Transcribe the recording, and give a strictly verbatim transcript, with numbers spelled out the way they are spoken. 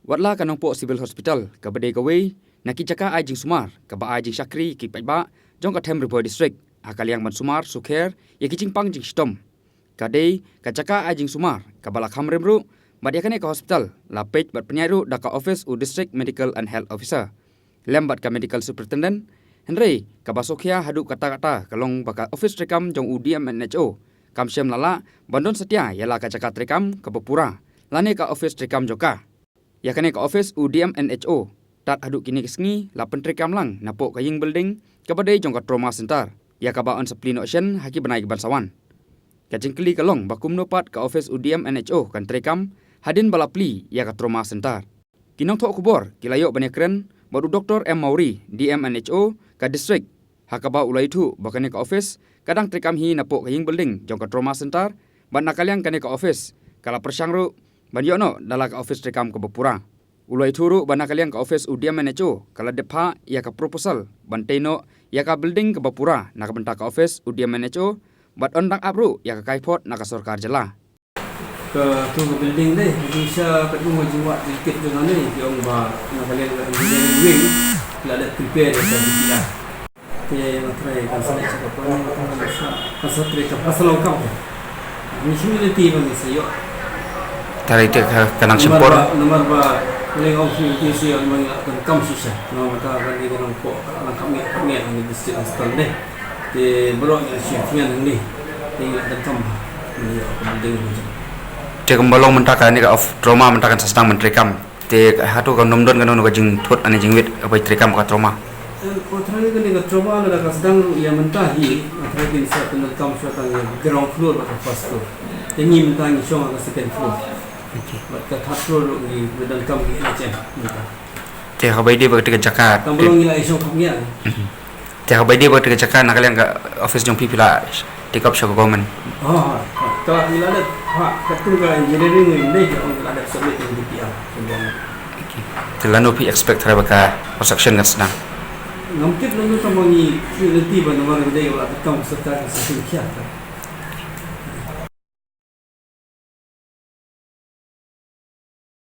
Watla ka Nongpoh Civil Hospital, kaba dei kawei na ki jaka ai jingsumar kaba ai jingshakri ïa ki paidbah jong ka Them Ri Bhoi District, ha ka liang ban sumar sukher ïa ki jingpang jingshitom. Ka dei ka jaka ai jingsumar kaba la kham rim ruh, bad ïa kane ka hospital la peit bad pynïaid ruh da ka office u District Medical and Health Officer lem bad ka Medical Superintendent. Hynrei kaba sngewkhia haduh katta katta ka long ba ka office treikam jong u D M N H O kam shym la lah ban don satia ïa la ka jaka treikam kaba pura lane ka office treikam jong ka. Ïa kane ka office u D M N H O, tad haduh kine ki sngi la pyntreikam lang napoh ka ïing building kaba dei jong ka Trauma Center, ïa kaba yn sa plie noh shen ha ki bnai kiban sa wan. Ka jingkylli ka long ba kumno pat ka office u D M N H O kan treikam hadien ba la plie ïa ka Trauma Center. Ki nongthoh khubor ki la ïoh ban ïakren bad u Doktor M Mawrie, D M N H O ka district, ha kaba u la ïathuh ba kane ka office ka dang treikam hi napoh ka ïing building jong ka Trauma Center, bad na ka liang kane ka office ka la pyrshang ruh ban ïoh noh da la ka office treikam kaba pura. U la ïathuh ruh ba na ka liang ka office u D M N H O ka la dep phah ïa ka proposal ban tei noh ïa ka building kaba pura na ka bynta ka office u D M N H O, bad yn dang ap ruh ïa ka kaiphod na ka sorkar jylla. Ka tu ka building dei, ka jingsha ka tu ka jingwad jingkit jong nane, ki ong ba na ka liang ka engineering wing la dep prepare ïa ka D P R. Te nga trai kan sa leh sha ka plan, kan sa, kan sa treikam, kan sa long kam. Ni shu ni lynti ba ngi sa ïoh. Trai te ka, ka nang shim por. Namar ba, namar ba, leng ong shu ni lynti shu ïoh, namar ngi la donkam shisha. Namar ba ka, ka ni ka nang pok, ka nang kam ngi, kam ngi, ngi district hospital dei. Te baroh ngi la shim ngi nang ni. Te ngi la donkam ba ngi ïoh ka building. Te kumba long mynta ka ni ka of trauma mynta kan sa sdang ban treikam. Te hato ka nym don kano kano ka jingthut lane jingwit kaba treikam ka trauma? Eh, ko trai kane ka trauma lada ka sdang ruh ïa mynta hi, nga trai kin sa pyndonkam shuwa tang ïa ground floor bad ka first floor. Te ngi mynta ngi shong ha ka second floor. Okay. Bad ka third floor ruh ngi pyndonkam ki N H M mynta. Te haba ïadei bad ka jaka. Tang ba long ngi la ïa shong khapngiah. Mhm. Te haba ïadei bad ka jaka na ka liang ka office jong phi phi la take up sha ka government. Oh, ha, ha. Ka ngi la dep, ha, katkum ka engineering ngi dei ka ngi la dep submit ïa ka D P R ka government. Okay. Te lano phi expect tharai ba ka construction kan sdang? Ngam tip lano tang ba ngi shu lynti ba namar ngi dei ba la donkam ka sorkar ka sa shu khia.